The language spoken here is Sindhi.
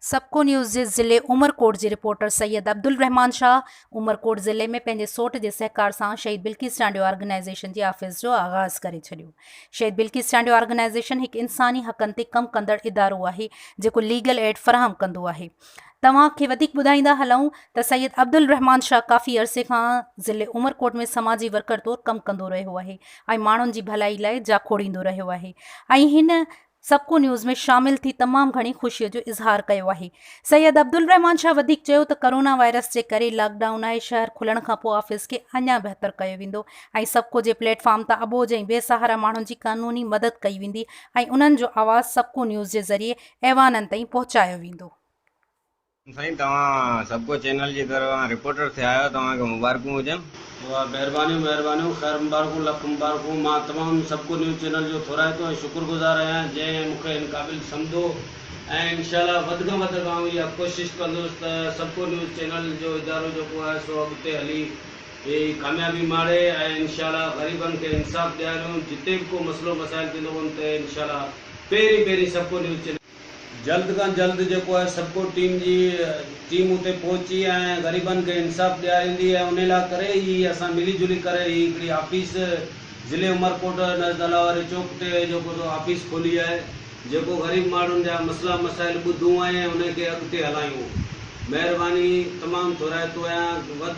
سپڪو نيوز جي ضلعي عمرڪوٽ جي رپورٽر سيد عبدالرحمان شاهه عمرڪوٽ ضلعي ۾ پنهنجي سوٽ جي سهڪار سان شهيد بلقيس چانڊيو آرگنائيزيشن جي آفيس جو آغاز ڪري ڇڏيو. شهيد بلقيس چانڊيو آرگنائيزيشن هڪ انساني حقن تي ڪم ڪندڙ ادارو آهي جيڪو ليگل ايڊ فراهم ڪندو آهي. توهان کي وڌيڪ ٻڌائيندا هلون ته سيد عبدالرحمان شاهه ڪافي عرصي کان ضلعي عمرڪوٽ ۾ سماجي ورڪر طور ڪم ڪندو رهيو آهي ۽ ماڻهن جي ڀلائي لاء جاکوڙيندو رهيو آهي ۽ هن سبڪو نيوز ۾ شامل ٿي تمام گهڻي خوشي جو اظهار ڪيو آهي. سيد عبدالرحمان شاهه وڌيڪ چيو ته ڪرونا وائرس جي ڪري لاڪ ڊائون آهي شهر کلڻ کانپوء آفيس کي اڃا بهتر ڪيو ويندو ۽ سبڪو جي پليٽ فارم تان اٻوجهه ۽ بي سهارا ماڻهن جي قانوني مدد ڪئي ويندي ۽ انهن جو آواز سبڪو نيوز جي ذريعي ايوانن تائين پهچايو ويندو. سائين توهان سڀ ڪو چينل جي طرفان رپورٽر ٿيا آهيو توهان کي مبارڪون هجن. واھ مھربانيون مھربانيون خير مبارڪون لک مبارڪون مان تمام سڀ ڪو نيوز چينل جو ٿورائتو ۽ شڪر گذار آھيان جنھن مون کي ھن قابل سمجھو ۽ انشاء الله وڌ کان وڌ آئون اھا ڪوشش ڪندس ته سڀ ڪو نيوز چينل جو ادارو جيڪو آھي سو اڳتي ھلي ھي ڪاميابي ماڻي ۽ انشاء الله غريبن کي انصاف ڏياريون جتي به ڪو مسئلو مسائل ٿيندو ان تي انشاء الله پهرين پهرين سڀ ڪو نيوز چينل جلد کان جلد جيڪو آهي سبڪو ٽيم جي ٽيم اتي پهچي ۽ غريبن کي انصاف ڏياريندي ۽ انهي لاء ڪري ئي اسان ملي جلي ڪري هي هڪڙي آفيس ضلعي عمرڪوٽ نزد الله واري چوڪ تي جيڪو سو آفيس کولي آهي جيڪو غريب ماڻهن جا مسئلا مسائل ٻڌون ۽ انهي کي اڳتي هلايون مهرباني تمام ٿورائتو آهيان وڌ.